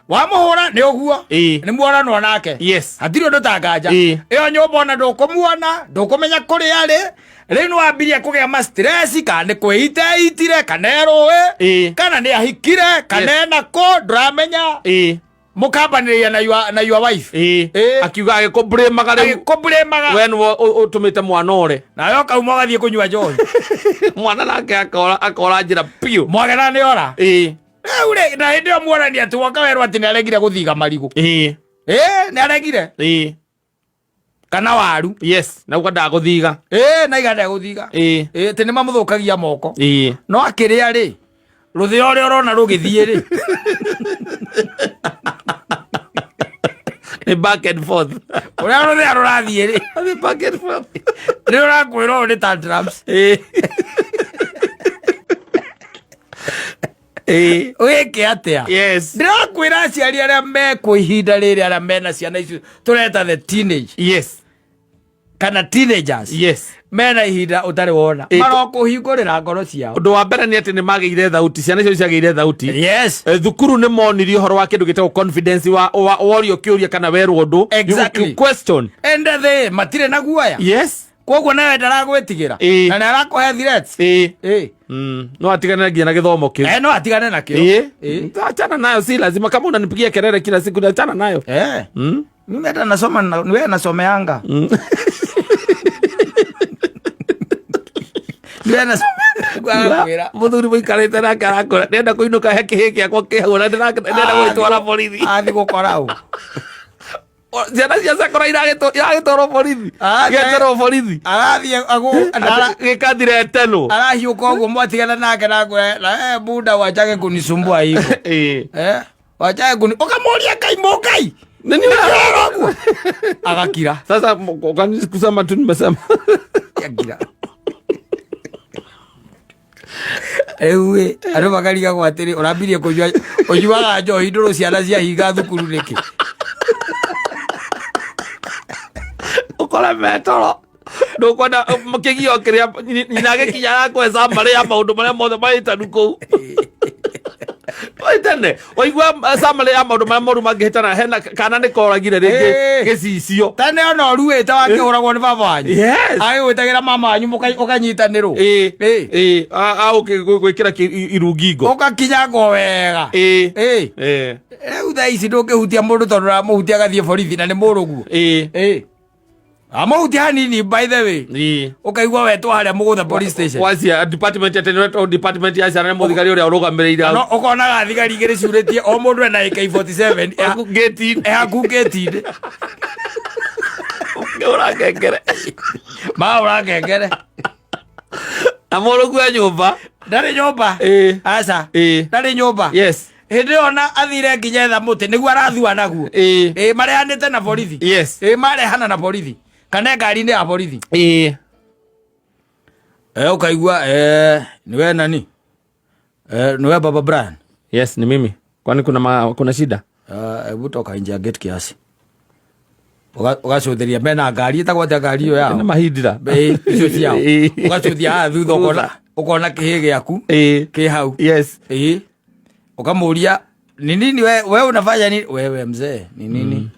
Wamũhũra nĩ ũguo. Nĩ muoranwo nake. Yes. Hatirĩ ũndũ ta nganja. Ĩyo nyũmba ona ndũkũmuona, ndũkũmenya kũrĩa arĩ. Rĩu nĩ wambirie kũgĩa ma stress, kana nĩ kwĩita eitire, kana e rũĩ, kana nĩ ahikire, kana ena kũ, ndũramenya. Mũkambanĩrĩria na your wife. Akiuga agĩkũblĩmaga rĩu. Agĩkũblĩmaga. We nĩwe ũtũmĩte mwana ore. Nawe ũkauma ũgathiĩ kũnyua njohi. Mwana nake akora njĩra biũ. Mwagera nĩ ora. Rĩu rĩ, na hĩndĩ ĩyo muonania atĩ woka werwo atĩ nĩ aregire gũthiga marigũ. Nĩ aregire. Kana waru. Yes, na uga ndagũthiga. Na iga ndegũthiga. Atĩ nĩ mamũthũkagia moko. No akĩrĩa rĩ, rũthĩa ũrĩa ũrona rũgĩthiĩ rĩ. Nĩ back and forth. Ũrĩa rũthĩa rũrathiĩ rĩ. Nĩ back and forth. Nĩ ũrakwĩra ũũ nĩ tantrums. Wĩke atĩa? Yes. Ndĩrakwĩra aciari arĩa mekwo ihinda rĩrĩ, arĩa mena ciana icio tũreta the teenage kana teenagers, mena ihinda ũtarĩ wona, marokũhingũrĩra ngoro ciao. Ũndũ wa mbere nĩ atĩ nĩ magĩire thauti, ciana icio ciagĩire thauti. Thukuru nĩ monirio ũhoro wa kĩndũ gĩtagwo confidence wa worio kĩũria kana werwo ũndũ. You question. Ende thĩ matirĩ na guoya. Koguo nawe ndaragwĩtigĩra na nĩ arakũhe threats. No atigane nginya na gĩthomo kĩu. Eh, no atigane nakĩo. Achana nayo, si lazima kama unanipigia kelele kila siku, achana nayo. Mimi hata nasoma ni wewe nasomeanga. Ni wewe nasomea. Muthuri mũikarĩte nake arakora ndĩrenda kũinũka, he kĩhĩ gĩakwa kĩhau na ndĩrenda gwĩtwara borithi. Athi gũkora ũ? Ciana cia cakora iragĩtwarwo borithi. Gĩeterwo borithi. Arathiĩ Gĩkathira etenwo. Arahiũka ũguo mwatigana nake na ngwe na buda wachage kunisumbua hivyo. Eh? Wachage kuni ukamuria Ngai mũngai. Nĩ niĩ. Nĩ ũguo. Agakira. Sasa kwani kusema tu nimesema. Akira. Rĩu ĩ andũ makarigagwo atĩrĩ, ũrambirie kũnyua, ũnyuaga njohi ndũrũ ciana ciahinga thukuru nĩkĩ? Ũkore metoro ndũkwenda kĩgio kĩrĩa nyina gĩkinya arakũhe summary ya maũndũ marĩa mothe mahĩtanu kũu. Oi tene waigua summary ya maũndũ marĩa moru mangĩhĩtana, hena kana nĩ koragire rĩngĩ gĩcicio. Tene ona ũruĩte wakĩhũragwo nĩ baba wanyu. Agĩgwĩtagĩra mama wanyu ũkanyitanĩrwo. Gwĩkĩra irungingo. Ũgakinyangwo wega. Rĩu thaa ici ndũngĩhutia mũndũ tondũ ũramũhutia agathiĩ borithi na nĩ mũrũguo. Amũhutia hanini, by the way, ũkaigua wetwo harĩa mũgũtha police station. Wacia department ya tene, department ya ciana, nĩ mũthigari ũrĩa ũrũgamĩrĩire. No ũkonaga thigari igĩrĩ ciurĩtie, o mũndũ ena AK47 ngĩti. Ehaku ngĩti-inĩ. Ũrangengere. Mahũra ngengere. Na mũrũgu e nyũmba. Ndarĩ nyũmba. Aca. Ndarĩ nyũmba. Hĩndĩ ĩyo na athire nginya etha mũtĩ nĩguo arathua naguo. Ĩ marehanĩte na borithi. Ĩ marehana na borithi kana ngari-inĩ ya borithi. Ũkaigua niwe nani? Niwe Baba Brian? Yes, ni mimi. Kwani kuna shida? Hebu toka nje ya gate kiasi. Ũgacũthĩria mena ngari ĩtagwo atĩa, ngari ĩyo yao? Nĩ mahindira. Icio ciao. Ũgacũthia haha thutha ũkona kĩhĩ gĩaku kĩ hau. Ukamuulia ni nini we unafanya nini wewe mzee, ni nini?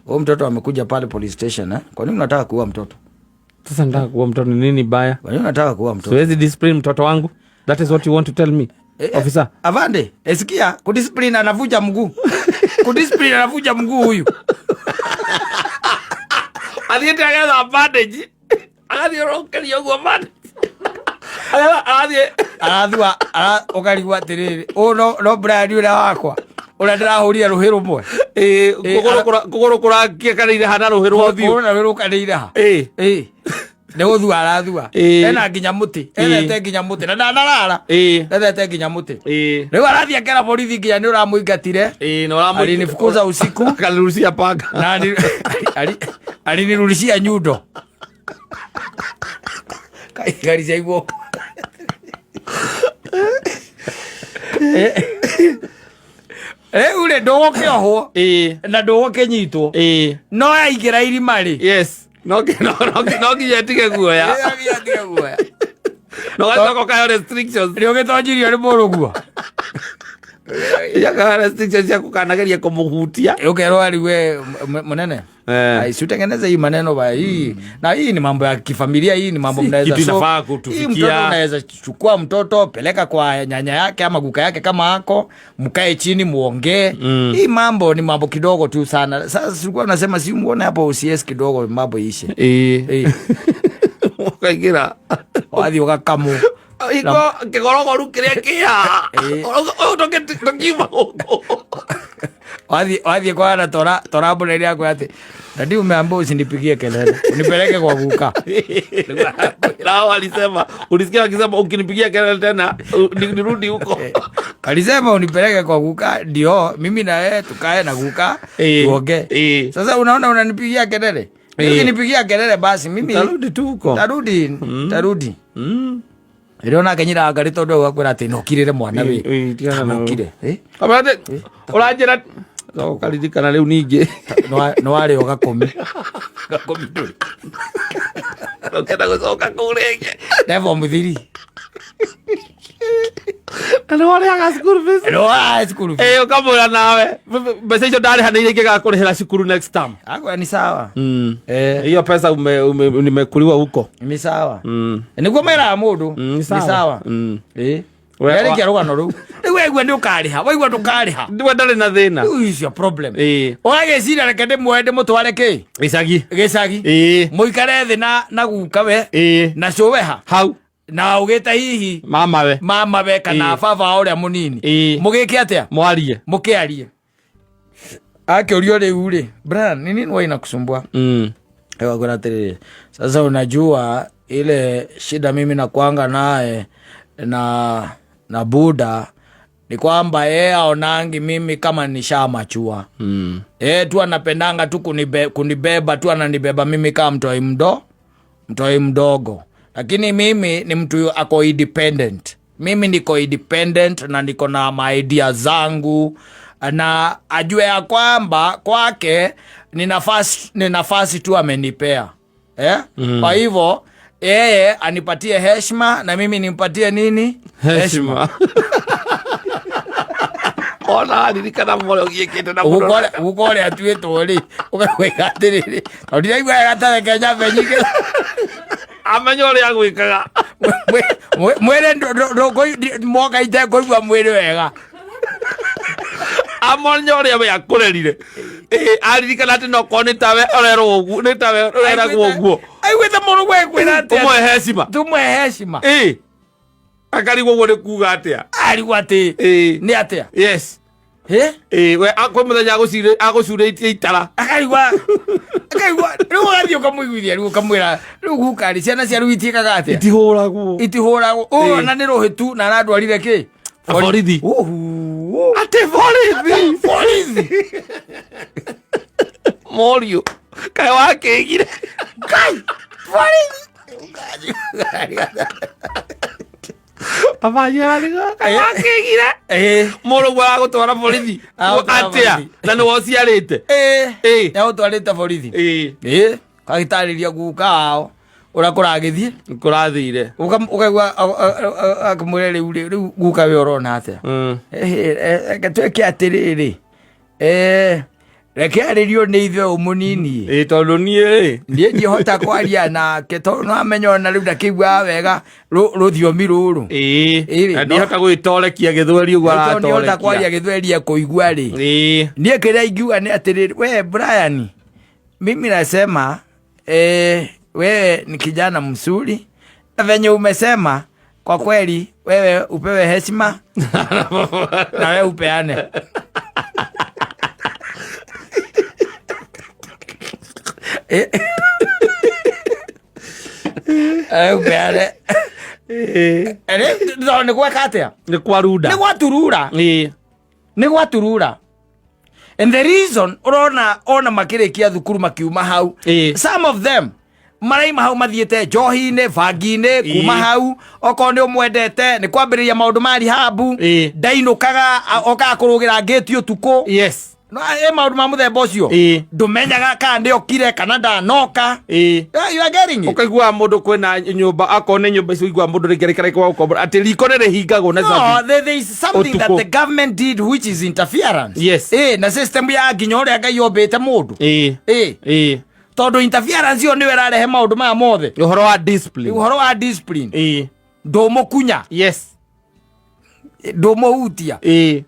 Huyo mtoto amekuja pale police station, eh? Kwa nini unataka kuua mtoto? Sasa nataka kuua mtoto, ni nini baya? Kwa nini unataka kuua mtoto? Siwezi discipline mtoto wangu. That is what you want to tell me, officer? Avande, esikia, kudiscipline anavunja mguu. Kudiscipline anavunja mguu huyu. Athiĩte agetha bandage. Agathiũrũrũkĩria ũguo bandage. Agathiĩ. Arathua, ũkarigwo atĩrĩrĩ, ũyũ no Brian ũrĩa wakwa, ũrĩa ndĩrahũrire rũhĩ rũmwe. Kũgũrũ kũrakĩkanĩire hana rũhĩ rwa ũthiũ. Kũgũrũ na rũhĩ rũkanĩire ha. Nĩ gũthua arathua. Ena nginya mũtĩ. Ethete nginya mũtĩ. Na ndanarara. Ethete nginya mũtĩ. Rĩu arathiĩ akera borithi nginya nĩ ũramũingatire. Na ũramũingatire. Alinifukuza usiku. Akanirushia panga. Na alinirudishia nyundo. Kai cia iguo. Rĩu rĩ ndũgũkĩohwo. Na ndũgũkĩnyitwo. No yaingĩra irima rĩ. Yes. No nginya ĩtige guoya. No nginya ĩtige guoya. No gacoka ũkahe restrictions. Nĩ ũgĩtonyirio nĩ mũrũguo. Yakahe restrictions cia kũkanageria kũmũhutia. Ũkerwo rĩu we mũnene. Ai, si utengeneze hii maneno ba hii. Na hii ni mambo ya kifamilia, hii ni mambo Si mnaweza kitu so. inafaa Hii kutufikia. mtoto unaweza chukua mtoto peleka kwa nyanya yake ama guka yake kama ako, mkae chini muongee. Hii mambo ni mambo kidogo tu sana. Sasa silikuwa nasema si muone hapo OCS kidogo mambo ishe. Ukaingira. Wathi ukakamu. Iko kigorogoru kiria kia. Ũyũ tũkiuma gũkũ. Wathi kwa na tora mbura iria kwa ati. Dadi umeambiwa usinipigie kelele. Unipeleke kwa guka. Lao alisema, ulisikia akisema ukinipigia kelele tena nirudi huko. Alisema unipeleke kwa guka ndio mimi na yeye tukae na guka tuongee. Sasa unaona unanipigia kelele. Ukinipigia kelele basi mimi tarudi tu huko. Tarudi, tarudi. Rĩo nake nyina ngarĩ tondũ akwĩra atĩ nokirĩre mwana wĩ. Ĩ, tigana na Nokire. Eh? Ũranjĩra ũkaririkana rĩu ningĩ. Nĩ warĩ o gakũmi. Gakũmi ndũrĩ. Ũkenda gũcoka kũu rĩngĩ. Ne form 3. Na nĩ warĩhaga school fees. No wa cukuru. Ĩ, ũkamwĩra nawe mbeca icio ndarĩha nĩ iria ingĩgakũrĩhĩra cukuru next term. Akwa ni sawa. Eh, Hiyo pesa nimekuliwa huko. ni sawa. Nĩguo meraga mũndũ. Ni Ni sawa. sawa. Ĩ. We- Yarĩkia rũgano rũu. Rĩu waigua nĩ ũkarĩha. Waigua ndũkarĩha. We ndarĩ na thĩna. Rĩu is your problem. Ĩ. Ũgagĩciria reke ndĩmuoe ndĩmũtware kĩ? Gĩcagi. Gĩcagi. Ĩ. Mũikare thĩ na guka we. Ĩ. Na cũwe ha. Hau. Na ũgĩte hihi Mama we. mama we kana Ĩ. baba wa ũrĩa mũnini. Ĩ. Mũgĩke atĩa? Mwarie. Mũkĩarie. Akĩũrio rĩu rĩ, Brian, ni nini huwa inakusumbua? Ewa kuna atĩrĩrĩ, sasa unajua ile shida mimi nakuanga naye na Buda ni kwamba yeye aonangi mimi kama nishamachua. Yeye tu anapendanga tu kunibeba tu, ananibeba mimi kama mtoi mdogo, lakini mimi ni mtu ako independent. Mimi niko independent na niko na maidea zangu, na ajue ya kwamba kwake ni nafasi tu amenipea. Kwa hivyo yeye anipatie heshima na mimi nimpatie nini? Heshima. Ona ririkana mũrĩa ũgiĩkĩte na mũno. Guka ũrĩa atuĩtwo rĩ, ũkaigua atĩrĩrĩ, tondũ ndiraigua wega tareke nyambe nyingĩ. Amenye ũrĩa agwĩkaga. Mwĩrĩ mwoka itekũigua mwĩrĩ wega. Amenye ũrĩa we akũrerire. Ĩ, aririkana atĩ no korwo nĩ tawe ũrerwo ũguo, nĩ tawe ũreragwo ũguo. Aiguĩte mũno gwekwĩra atĩa? Ũmũhe heshima. Tũmũhe heshima. Ĩ. Akarigwo ũguo nĩ kuga atĩa? Arigwo atĩ Ĩ. nĩ atĩa? Yes. Ĩ? Ĩ, we kwĩ mũthenya agũcurĩtie itara. Akarigwa. Akarigwa. Rĩu ũgathiĩ ũkamũiguithia, rĩu ũkamwĩra, rĩu guka rĩ, ciana cia rĩu itiĩkaga atĩa? Itihũragwo. Itihũragwo. Ũũ ona nĩ rũhĩ tu na arandwarire kĩ? Borithi. Uhu. Atĩ borithi. Borithi. Mũriũ. Kaĩ wakĩgire. Ngai. Borithi. Baba anjĩra, kaĩ wakĩgire. Ĩ. Mũrũguo aragũtwara borithi. Aragũtwara Atĩa? borithi. Na nĩwe ũciarĩte. Ĩ. Ĩ. Nĩagũtwarĩte borithi. Ĩ. Ĩ. Kagĩtarĩria guka wao ũrĩa kũragĩthiĩ. Kũrathire. Ũkaigua akĩmwĩra rĩu rĩ, rĩu guka we ũrona atĩa? Reke twĩke atĩrĩrĩ, reke arĩrio nĩ ithe ũyũ mũnini. Ĩ, tondũ niĩ rĩ. Niĩ ndihota kwaria nake tondũ no amenya ona rĩu ndakĩiguaga wega rũthiomi rũrũ. Ĩ. Ĩ, Na no. ndihota gwĩtorekia gĩthweri ũguo Tondũ ndihota kwaria aratorekia. gĩthweri ekũigua rĩ. Ĩ. Niĩ kĩrĩa ingiuga nĩ atĩrĩrĩ, we Brian, mimi nasema wewe ni kijana mzuri na venye umesema kwa kweli wewe upewe heshima na wewe upeane. Upeane. Nĩ gweka atĩa? Nĩ kwarunda. Nĩ gwaturura. Ĩ. Nĩ gwaturura. And the reason urona ona makĩrĩkia thukuru makiuma hau, Ĩ. some of them maraima hau mathiĩte njohi-inĩ, bangi-inĩ, kuma hau okorwo nĩ ũmwendete nĩ kwambĩrĩria maũndũ ma rihabu, Ĩ. ndainũkaga, okaga kũrũgĩra ngĩti ũtukũ. Yes. No, ĩ maũndũ ma mũthemba ũcio. Ĩ. Ndũmenyaga kana nĩokire kana ndanoka. Ĩ. Yeah, you are getting it. Ũkaiguaga mũndũ kwĩna nyũmba, akorwo nĩ nyũmba icio ũiguaga mũndũ rĩngĩ arĩkara kwa gũkombora atĩ riko nĩ rĩhingagwo na No, cabi. there is something that Ũtukũ. the government did which is interference. Yes. Ĩ, na system ya nginya ũrĩa Ngai ombĩte mũndũ. Ĩ. Ĩ. Ĩ. Tondũ interference ĩyo nĩyo ĩrarehe maũndũ maya mothe. Ũhoro wa discipline. Ũhoro wa discipline. Ĩ. Ndũmũkunya. Yes. Ndũmũhutia. Ĩ.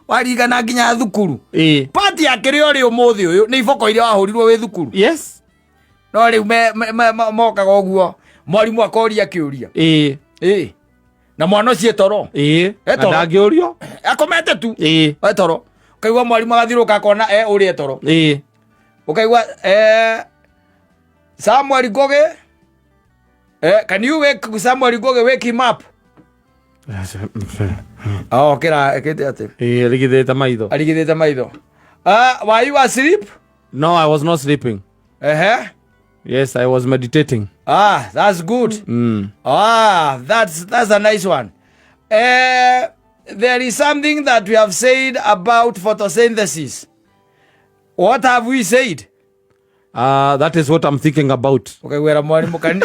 Warigana nginya thukuru. Ĩ. Pati ya kĩrĩa ũrĩ ũmũthĩ ũyũ nĩ iboko iria wahũrirwo wĩ thukuru. Yes. No rĩu mokaga ũguo mwarimũ akoria kĩũria. Ĩ. Ĩ. Na mwana ũcio etoro. Ĩ. Na Etoro. ndangĩũrio. Akomete tu. Ĩ. Etoro. Ũkaigua mwarimũ agathiũrũrũka akona ũrĩa etoro. Ĩ. Ũkaigua Samuel Ngugi. Can you wake Samuel Ngugi, wake him up? Oh, kira kete ate. Ĩ, arigithĩte maitho. Arigithĩte maitho. Were you asleep? No, I was not sleeping. Ehe. Yes, I was meditating. Ah, that's good. Ah, that's a nice one. There is something that we have said about photosynthesis. What have we said? That is what I'm thinking about. Okay, wera mwalimu can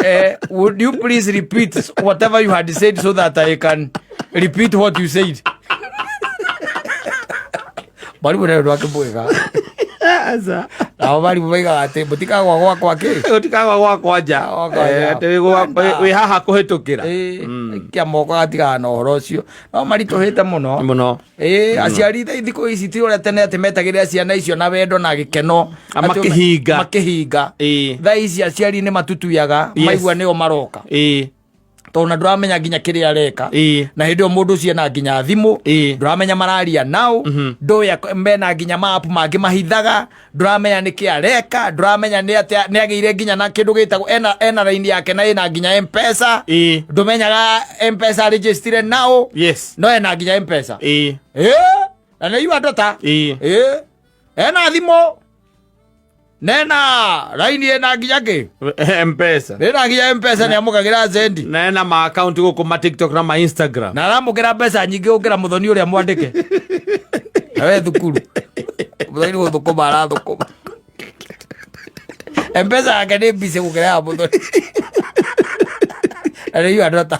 would you please repeat whatever you had said so that I can repeat what you said? Mwalimu nayo ndwakĩmwĩga. Nao marimũ maigaga atĩ mũtikagwa gwakwa kĩ? Ũtikagwa gwakwa nja. Gwakwa nja. Atĩ wĩ haha kũhĩtũkĩra. Ĩĩ, kia moko gatigana na ũhoro ũcio. No maritũhĩte mũno. Mũno. Ĩĩ, aciari thaa thikũ ici ti ũrĩa tene atĩ metagĩrĩra ciana icio na wendo na gĩkeno. Ah, makĩhinga. Makĩhinga. Ĩĩ. Thaa ici aciari nĩ matutuyaga maigua nĩo maroka. Ĩĩ. Tondũ na ndũramenya nginya kĩrĩa areka. Ĩĩ. Na hĩndĩ ĩyo mũndũ ũcio ena nginya thimũ. Ĩĩ. Ndũramenya mararia nao. Ndũĩ mena nginya map mangĩ mahithaga. Ndũramenya nĩkĩ areka. Ndũramenya nĩ atĩa nĩ agĩire nginya na kĩndũ gĩtagwo ena line yake na ĩna nginya M-Pesa. Ĩĩ. Ndũmenyaga M-Pesa registire nao. Yes. No ena nginya M-Pesa. Ĩĩ. Ĩĩ. Na nĩ igua ndota. Ĩĩ. Ĩĩ. Ena thimũ. Nena raini ĩna nginya kĩ? M-Pesa. Ĩna nginya M-Pesa nĩ amũkagĩra zendi. Na ena ma account gũkũ ma TikTok na ma Instagram. Na aramũkĩra mbeca nyingĩ gũkĩra mũthoni ũrĩa mwandĩke. Na we thukuru. Mũthoni nĩ gũthũkũma arathũkũma. M-Pesa yake nĩ busy gũkĩra ya mũthoni. Na nĩ igua ndota.